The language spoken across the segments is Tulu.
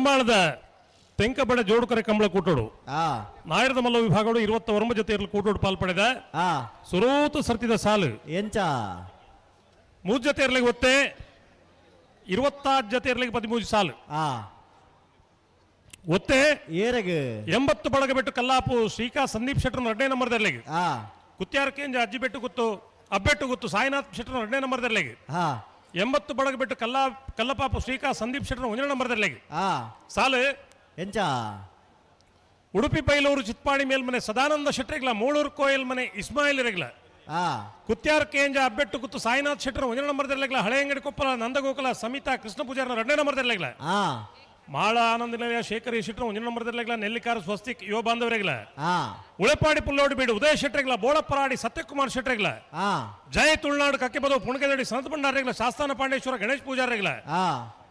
ಕಂಬಾಳದ ತೆಂಕಬಡ ಜೋಡುಕರೆ ಕಂಬಳ ಕೂಟೋಡು. ನಾಯರದ ಮಲ್ಲ ವಿಭಾಗಡು 29 ಜೊತೆ ಕೂಟೋಡು ಪಾಲ್ಪಡೆದ. ಸುರೂತು ಸರ್ತಿದ ಸಾಲು. ಎಂಚ? ಮೂರು ಜೊತೆ ಇರ್ಲಿಕ್ಕೆ ಒತ್ತೆ, 26 ಜೊತೆ ಇರ್ಲಿಕ್ಕೆ 13 ಸಾಲು. ಒತ್ತೆ. ಏರಗ್? 80 ಬಳಗ ಬೆಟ್ಟು ಕಲ್ಲಾಪು ಶ್ರೀಕಾ ಸಂದೀಪ್ ಶೆಟ್ಟರ್ ಎರಡನೇ ನಂಬರ್ ದರ್ಲಿಗೆ. ಕುತ್ಯಾರ ಕೇಂದ್ರ ಅಜ್ಜಿ ಬೆಟ್ಟು ಗುತ್ತು ಅಬ್ಬೆಟ್ಟು ಗುತ್ತು ಸಾಯಿನಾಥ್ ಶೆಟ್ಟರ್ ಎರಡನೇ ನಂಬರ್ ದರ್ಲಿಗೆ. 80 ಬಳಗ ಬೆಟ್ಟು ಕಲ್ಲಪಾಪು ಶ್ರೀಕಾ ಸಂದೀಪ್ ಶೆಟ್ಟರ್ ಒಂದನೇ ನಂಬರ್ ದರ್ಲಿಗೆ. ಸಾಲು. ಎಂಚ? ಉಡುಪಿ ಬೈಲೂರು ಚಿತ್ಪಾಡಿ ಮೇಲ್ಮನೆ ಸದಾನಂದ ಶೆಟ್ಟರಿಗ್ಲ, ಮೂಳೂರು ಕೋಯಲ್ ಮನೆ ಇಸ್ಮಾಯಿಲ್ ಇರಗ್ಲ. ಕುತ್ಯಾರ ಕೇಂಜ ಅಬ್ಬೆಟ್ಟು ಗುತ್ತು ಸಾಯಿನಾಥ್ ಶೆಟ್ಟರ್ ಒಂದನೇ ನಂಬರ್ ದರ್ಲಿಗ್ಲ. ಹಳೆಯಂಗಡಿ ಕೊಪ್ಪಲ ನಂದಗೋಕುಲ ಸಮಿತಾ ಕೃಷ್ಣ ಪೂಜಾರನ ಎರಡನೇ ನಂಬರ್ ದರ್ಲಿಗ್ಲ. ಮಾಳ ಆನಂದ ನಿಲಯ ಶೇಖರ್ ಶೆಟ್ಟರ್ ಒಂದನೇ ನಂಬರ್ ದರ್ಲಿಗ್ಲ. ನೆಲ್ಲಿಕಾರ ಸ್ವಸ್ತಿಕ್ ಯುವ ಬಾಂಧವರಿಗ್ಲ. ಉಳೆಪಾಡಿ ಪುಲ್ಲೋಡು ಬೀಡು ಉದಯ ಶೆಟ್ಟರಿಗ್ಲ, ಬೋಳಪ್ಪರಾಡಿ ಸತ್ಯಕುಮಾರ್ ಶೆಟ್ಟರಿಗ್ಲ. ಜಯ ತುಳುನಾಡು ಕಕ್ಕೆಬದವು ಪುಣಕೆದಡಿ ಸನತ್ ಭಂಡಾರಿಗ್ಲ, ಶಾಸ್ತಾನ ಪಾಂಡೇಶ್ವರ ಗಣೇಶ್ ಪೂಜಾರಿಗ್ಲ.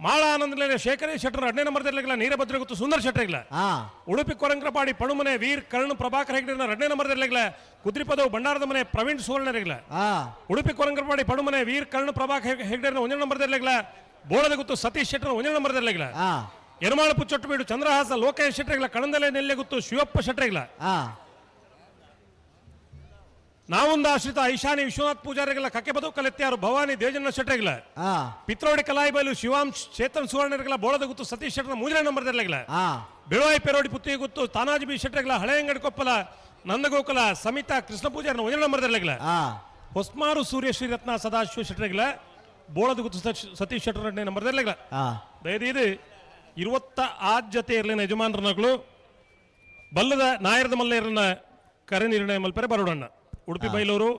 ಮಾಳ ಆನಂದ ನಿಲಯ ಶೇಖರ ಶೆಟ್ಟರ್ ಎರಡನೇ ನಂಬರ್ ದರ್ಲಿಗ್ಲ. ನೀರಭದ್ರ ಗುತ್ತು ಸುಂದರ್ ಶೆಟ್ಟರಿಗ್ಲ. ಉಡುಪಿ ಕೊರಂಕ್ರಪಾಡಿ ಪಣುಮನೆ ವೀರ್ ಕರ್ಣ ಪ್ರಭಾಕರ್ ಹೆಗ್ಡೆನ ಎರಡನೇ ನಂಬರ್ ದರ್ಲಿಗ್ಲ. ಕುದ್ರಿಪದವು ಭಂಡಾರದ ಮನೆ ಪ್ರವೀಣ್ ಸುವರ್ಣರಿಗ್ಲ. ಉಡುಪಿ ಕೊರಂಕ್ರಪಾಡಿ ಪಣುಮನೆ ವೀರ್ ಕರ್ಣ ಪ್ರಭಾಕರ್ ಹೆಗ್ಡೆನ ಒಂದನೇ ನಂಬರ್ ದರ್ಲಿಗ್ಲ. ಬೋಳದ ಗುತ್ತು ಸತೀಶ್ ಶೆಟ್ಟರ್ ಒಂದನೇ ನಂಬರ್ ದರ್ಲಿಗ್ಲ. ಎರ್ಮಾಳು ಪುಚ್ಚೊಟ್ಟುಬೀಡು ಚಂದ್ರಹಾಸ ಲೋಕೇಶ್ ಶೆಟ್ಟರಿಗ್ಲ. ಕಣಂದಲೆ ನೆಲ್ಲೆ ಗುತ್ತು ಶಿವಪ್ಪ ಶೆಟ್ಟರಿಗ್ಲ. ನಾವೊಂದು ಆಶ್ರಿತ ಐಶಾನಿ ವಿಶ್ವನಾಥ್ ಪೂಜಾರಿಗಳ. ಕಕ್ಕೆಬದು ಕಲೆತ್ಯಾರು ಭವಾನಿ ದೇಜಣ್ಣ ಶೆಟ್ಟರಿಗ್ಲ. ಪಿತ್ರೋಡಿ ಕಲಾಯಿಬೈಲು ಶಿವಾಂಶ್ ಚೇತನ್ ಸುವರ್ಣರಿಗಳ. ಬೋಳದ ಗುತ್ತು ಸತೀಶ್ ಶೆಟ್ಟರ್ ಮೂರನೇ ನಂಬರ್ ದರ್ಲಿಗ್ಲ. ಬೆಳುವಾಯಿ ಪೆರೋಡಿ ಪುತ್ತಿಗೆ ಗುತ್ತು ತಾನಾಜಿ ಬಿ ಶೆಟ್ಟರಿಗಳ. ಹಳೆಯಂಗಡಿ ಕೊಪ್ಪಲ ನಂದಗೋಕುಲ ಸಮಿತಾ ಕೃಷ್ಣ ಪೂಜಾರಿನ ಒಂದನೇ ನಂಬರ್ ದರ್ಲಿಗ್ಲ. ಹೊಸ್ಮಾರು ಸೂರ್ಯ ಶ್ರೀರತ್ನ ಸದಾಶಿವ ಶೆಟ್ಟರಿಗಳ. ಬೋಳದ ಗುತ್ತು ಸತೀಶ್ ಶೆಟ್ಟರ್ ಎರಡನೇ ನಂಬರ್ ದರ್ಲಿಗ್ಲ. ದಯದೀದು 26 ಜೊತೆ ಇರಲಿನ ಯಜಮಾನರನಗಳು ಬಲ್ಲದ ನಾಯರದ ಮಲ್ಲೇರನ್ನ ಕರೆ ನಿರ್ಣಯ ಮಲ್ಪರೆ ಬರೋಡಣ್ಣ ಉಡುಪಿ ಬೈಲೂರು.